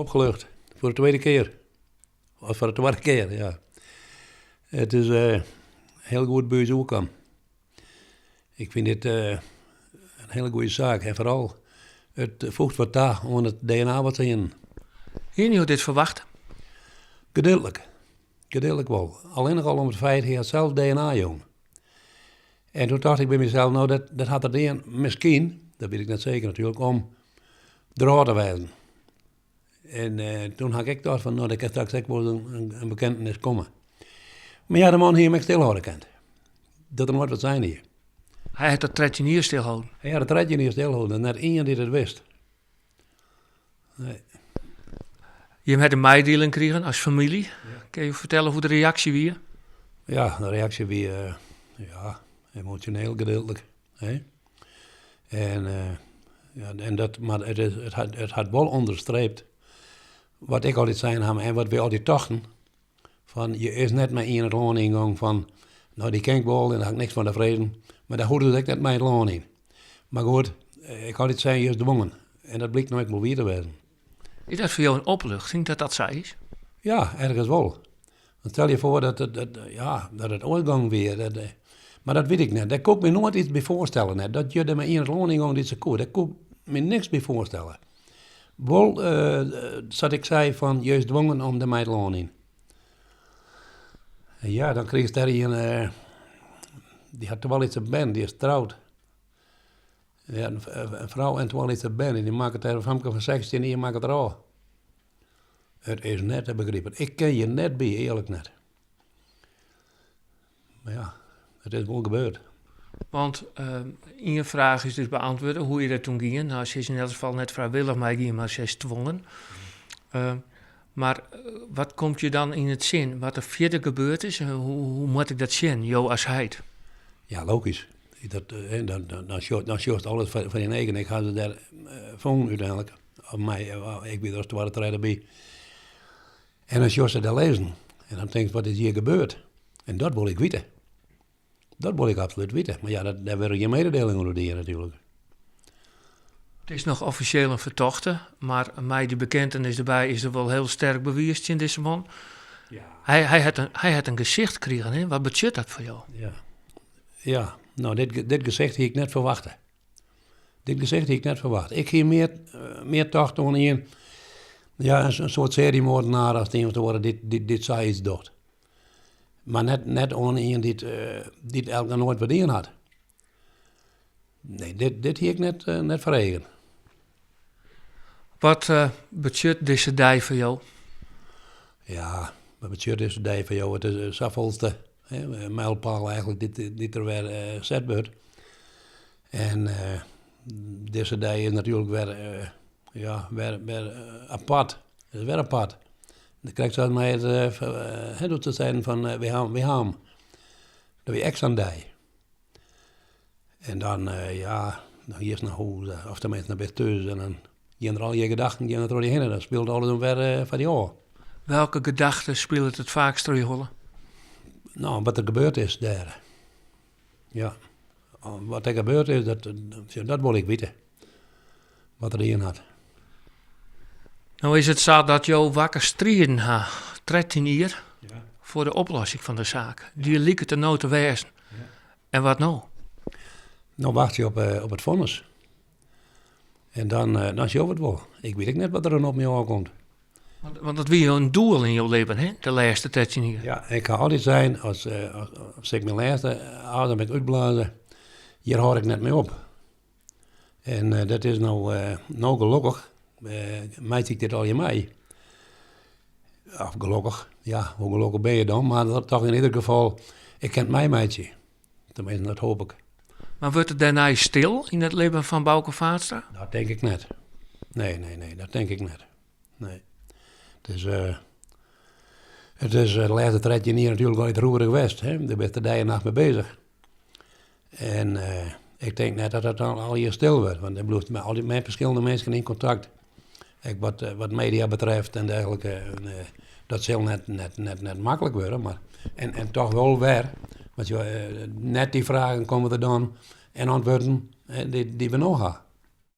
Opgelucht, foar de tweede kear. Of foar de twadde kear, ja. It is hiel goed by ús oerkaam. Ik fyn dit in hiele goede saak en foaral it foecht wat ta oan it DNA wat se hienen. Hiene jo dit ferwachte? Gedeeltlik. Gedeeltlik wol. Allinnich al om it feit, hy hat sels DNA jûn. En doe tocht ik by mysels, no dat, dat hat er dien, miskien, dat wit ik net seker natuerlik, om derôf te wêzen. En toen ha ik ek tocht fan, no, der kin straks ek wol in bekentenis komme. Mar ja, de man hie him ek stilhâlde kind. Dat er noait wat sein hie. Hy hat dat 13 jier stilholden? Hy hat it 13 jier stilholden en net ien dy't it wist. Nee. Jim ha de meidieling krigen as famylje. Ja. Kinne jo fertelle hoe't de reaksje wie? Ja, de reaksje wie uh, ja, emosjoneel gedeeltlik. Hè? En, uh, ja, en dat, mar it, is, it, hat, it hat wol ûnderstreept wat ik altyd sein ha en wat wy altyd tochten. Fan je is net mei ien it lân yngong fan no dy ken ik wol en dêr ha ik niks fan te frezen. Mar dêr hoecht it ek net mei it lân yn. Mar goed, ik ha altyd sein je is dwongen. En dat blykt no ek wol wier te wêzen. Is dat foar jo in opluchting dat dat sa is? Ja, ergens wol. Want stel je foar dat it, dat, ja, dat it oars gong wie. Dat, eh, mar dat wit ik net. Dêr koe ik my noait iets by foarstelle net. Dat je der mei ien it lân yn gong dy't se koe. Dêr koe ik my niks by foarstelle. Wol, eh, sa't ik sei, fan je is dwongen om der mei it lân yn. En ja, dan krigest dêr ien, eh, dy hat twa lytse bern, dy is troud. Ja, in frou en twa lytse bern en dy makket dêr in famke fan 16 jier makket er ôf. It is net te begripen. Ik kin hjir net by, earlik net. Mar ja, it is wol gebeurd. Want uh, ien fraach is dus beantwurde, hoe is dat toen gien? Nou, se is yn elk gefal net frijwillich meigien, mar se is twongen. Uh, mar eh, wat komt je dan yn it sin? Wat der fierder gebeurd is? Hoe, hoe moat ik dat sjen, jo as heit? Ja, logysk. Dat, dan, dan, dan, sjoch, dan sjochst alles foar, foar dyn eagen. Ik ha se dêr fûn úteinlik. Of my, ik wie der as twadde, tredde by. En dan sjochst se dêr lizzen. En dan tinkst, wat is hjir gebeurd? En dat wol ik witte. Dat wol ik absolút witte. Mar ja, dat, dêr wurde gjin mededelingen oer dien natuerlik. It is noch offisjeel in fertochte, mar mei dy bekentenis derby is der wol hiel sterk bewiis tsjin dizze man. Ja. Hy, hy, hat in, hy hat in gesicht krigen, hè? Wat betsjut dat foar jo? Ja, ja. No, dit, dit gesicht hie ik net ferwachte. Dit gesicht hie ik net ferwachte. Ik hie mear, mear tocht oan ien, ja, in, in soart seriemoordenaar as ien of oare dy't, dy't, dy't sayts docht. Mar net, net oan ien dy't, dy't elk noch noait wat dien hat. Nee, dit, dit hie ik net, net foar eagen. Wat uh, betsjut dizze dei foar jo? Ja, wat betsjut dizze dei foar jo? It is safolste mijlpaal eigentlik dy't, dy't der wer uh, set wurdt. En uh, dizze dei is natuerlik wer, uh, ja, wer, wer apart. It is wer apart. Krekt sa as mei it, uh, doe't se seinen fan wy ha, wy ha him. Dat wie ek sa'n dei. En dan, ja, dan giest nei hûs, of teminsten dan bist thús en dan gean der allegear gedachten gean der troch dy hinne. Dan spilet alles wer foar dy ôf. Welke gedachte spilet it faakst troch je holle? No, wat der gebeurd is dêr. Ja, wat der gebeurd is, dat, dat wol ik witte. Wat er dien hat. No is it sa dat jo wakker striden ha, 13 jier, ja. foar de oplossing fan de saak. Dy liket der no te wêzen. Ja. En wat no? No wachtsje op, uh, op it fonnis. En dan, uh, dan sjogge we it wol. Ik wit ek net wat der dan op my ôfkomt. Want, want dat wie in doel yn jo libben, hè? De lêste 13 jier. Ja, ik ha altyd sein, as, uh, as, as ik myn lêste adem ik útblaze, hjir hâld ik net mei op. En uh, dat is no, uh, no gelokkich, uh, meitsje ik dit allegear mei. Of gelokkich, ja, hoe gelokkich bin je dan? Mar dat toch yn ieder gefal, ik kin it meimeitsje. Teminsten, dat hoop ik. Mar wurdt it dêrnei stil yn it libben fan Bauke Vaatstra? Dat tink ik net. Nee, nee, nee, dat tink ik net. Nee. It is, uh, it is de lêste 13 jier natuerlik altyd roerich west. Hè? Dêr bist de dei en nacht mei beuzich. En uh, ik tink net dat dat dan allegear stil wurdt, want dan bliuwst mei altyd mei ferskillende minsken yn kontakt. Ek wat, wat media betreft en dergelike. En, uh, dat sil net, net, net, net maklik wurde, mar en, en toch wol wer. Want jo, net dy fragen komme der dan en antwurden dy't, dy't we no ha.